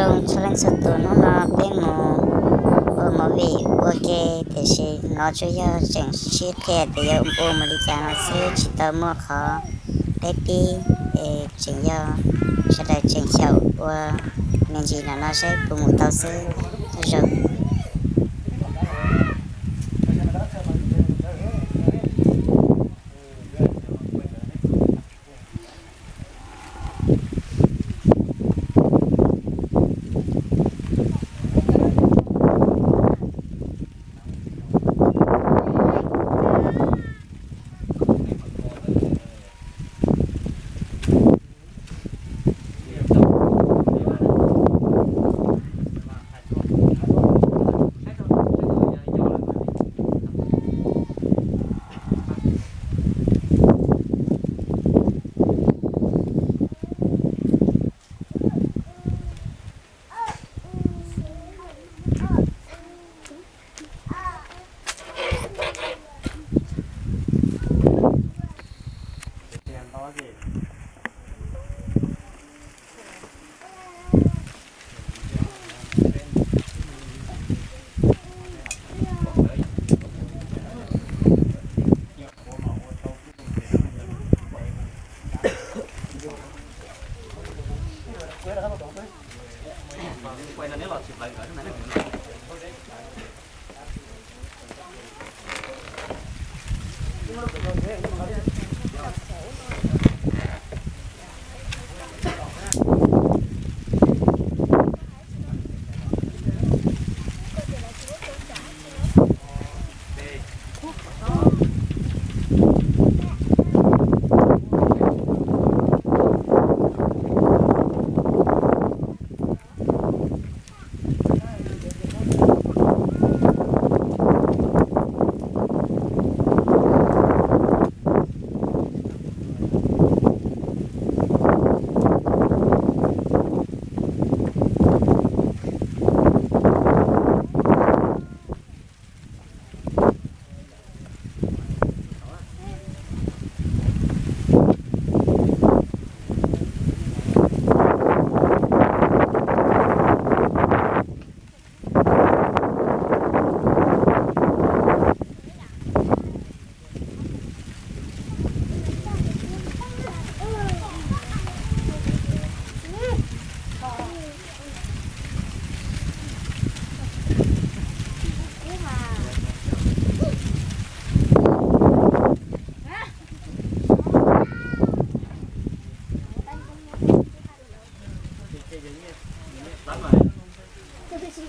Txhua leej txhua tus, hnub no peb mus ua movie ua ke, tiam sis no tsuas yog tseem sib qhia tias yuav ua mus li cas no xwb, tsis tau muaj qhov qib pib, es tseem yog sawv daws tseem xyaum ua me ntsis no no seb puas mus tau xwb.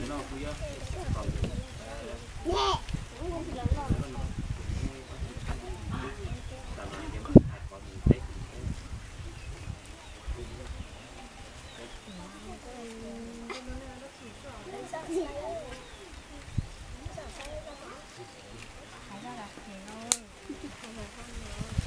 Nyob zoo.